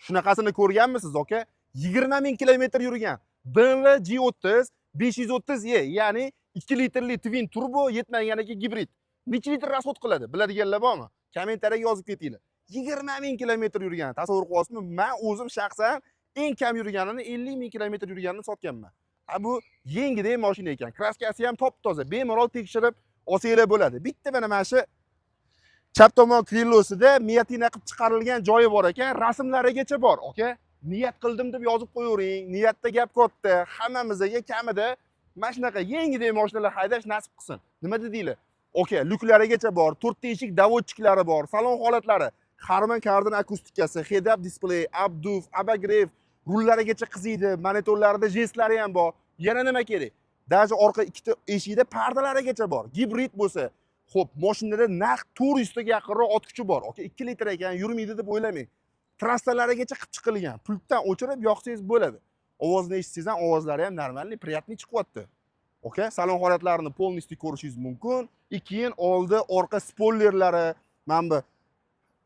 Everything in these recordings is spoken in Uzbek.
Shunaqasini ko'rganmisiz, aka? 20 ming kilometr yurgan BMW G30 530e, ya'ni 2 litrli twin turbo, yetmaganiga gibrid. Necha litr расход qiladi? Biladiganlar bormi? Kommentariyaga yozib ketinglar. 20 ming kilometr yurgan. Tasavvur qilyapsizmi? Men o'zim shaxsan eng kam yurganini 50 ming kilometr yurganini sotganman. Ha, bu yengidek mashina ekan. Краска si ham top-toza. Bemalol tekshirib olsanglar bo'ladi. Bitta mana shu chap tomon крыло sida вмятина qilib chiqarilgan joyi bor ekan, rasmlarigacha bor, aka. Niyat qildim deb yozib qo'yavering. Niyatda gap katta. Hammamizga kamida mana shunaqa yengidek mashinalar haydash nasib qilsin. Nima dedinglar? Aka, lyuklarigacha bor, to'rtta eshik доводчик lari bor, salon holatlari, Harman Kardon akustikasi, head-up display, обдув, обогрев, rullarigacha qiziydi, monitorlarida jestlari ham bor. Yana nima kerak? Даже orqa ikkita eshikda pardalarigacha bor. Gibrid bo'lsa, xo'p, mashinada naq 400 taga yaqinroq ot kuchi bor. Aka, 2 litr ekan, yurmaydi deb o'ylamang. Trassalarigacha qilib chiqilgan. Pultdan o'chirib yoqsangiz bo'ladi. Ovozini eshitsangiz ham, ovozlari ham нормальный, приятный chiqyapti. Aka, salon holatlarini полностью ko'rishingiz mumkin. И keyin oldi, orqa spoilerlari, mana bu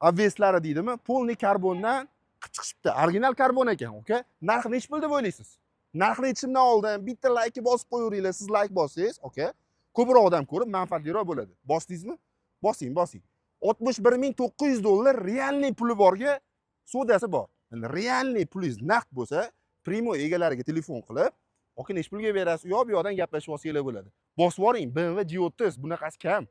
обвес lari deydimi? Полный karbondan qilib chiqishibdi. Original karbon ekan, aka. Narxi nechi pul deb o'ylaysiz? Narxini aytishimdan oldin bitta laykni bosib qo'yaveringlar. Siz layk bossangiz, aka, ko'proq odam ko'rib manfaatliroq bo'ladi. Bosdingizmi? Bosing, bosing. 61 900 dollar реальный puli borga sodasi bor. Endi реальный pulingiz naqd bo'lsa, прямой egalariga telefon qilib, aka, nechi pulga berasiz, u yoq bu yoqdan gaplashib olsanglar bo'ladi. Bosib yuboring, BMW G30, bunaqasi kam.